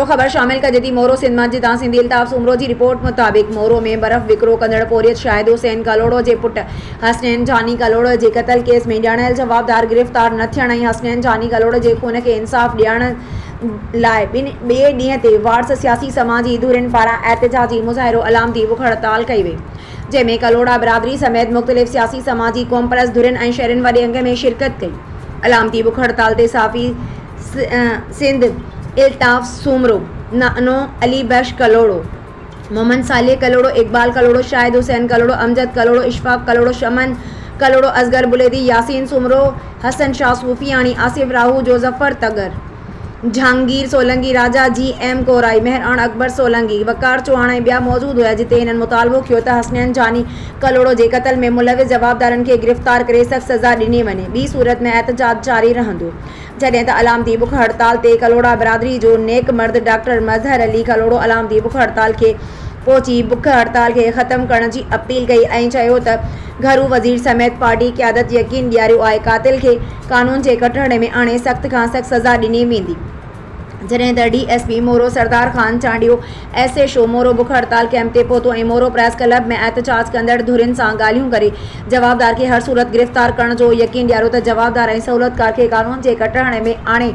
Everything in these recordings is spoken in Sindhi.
خبر شامل ڪجي ٿي مورو سنڌ مان جتان سنڌي الطاف سومرو جي رپورٽ مطابق مورو ۾ برف وڪرو ڪندڙ پورهيت شاهد حسين ڪلهوڙو جي پٽ حسنين جاني ڪلهوڙو جي قتل ڪيس ۾ ڄاڻايل جوابدار گرفتار نه ٿيڻ ۽ حسنين جاني ڪلهوڙو جي خون کي انصاف ڏيارڻ لاء ٻئي ڏينهن تي وارث سياسي سماجي ڌرين پاران احتجاجي مظاهرو علامتي بک هڙتال ڪئي وئي جنهن ۾ ڪلهوڙا برادري سميت مختلف سياسي سماجي قومپرست ڌرين ۽ شهرين وڏي انگ ۾ شرڪت ڪئي علامتي بک هڙتال تي صحافي سنڌ، الطاف سومرو، نانو علي بخش ڪلهوڙو، محمد صالح ڪلهوڙو، اقبال ڪلهوڙو، شاهد حسين ڪلهوڙو، امجد ڪلهوڙو، اشفاق ڪلهوڙو، شمن ڪلهوڙو، اصغر بليدي، ياسين سومرو، حسن شاهه صوفياڻي، آصف راهوجو، ظفر تڳر، جھانگير سولنگي، راجا جي ايم ڪورائي، مهراڻ اڪبر سولنگي، وقار چوهاڻ ۽ ٻيا موجود هيا جتي هنن مطالبو ڪيو ته حسنين جاني ڪلهوڙو جي قتل ۾ ملوث جوابدارن کي گرفتار ڪري سخت سزا ڏني وڃي ٻي صورت ۾ احتجاج جاري رهندو. جڏهن ته علامتي بک هڙتال تي ڪلهوڙا برادري جو نيڪ مرد ڊاڪٽر مظهر علي ڪلهوڙو علامتي بک هڙتال کي پهچي بک هڙتال کي ختم ڪرڻ جي اپيل ڪئي ۽ چيو ته گهرو وزير سميت پارٽي قيادت يقين ڏياريو آهي قاتل کي قانون جي ڪٽهڙي ۾ آڻي سخت کان سخت سزا ڏني ويندي. جڏهن ته D S P Moro Sardar Khan Chandio S H O Moro بک هڙتال ڪئمپ تي پهتو ۽ مورو پريس ڪلب ۾ احتجاج ڪندڙ ڌرين سان ڳالهيون ڪري جوابدار کي هر صورت گرفتار ڪرڻ جو يقين ڏياريو ته جوابدار ۽ سهولتڪار کي قانون جي ڪٽهڙي ۾ آڻي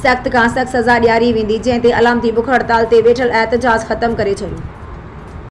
سخت کان سخت سزا ڏياري ويندي جنهن تي علامتي بک هڙتال تي ويٺل احتجاج ختم ڪري ڇڏيو.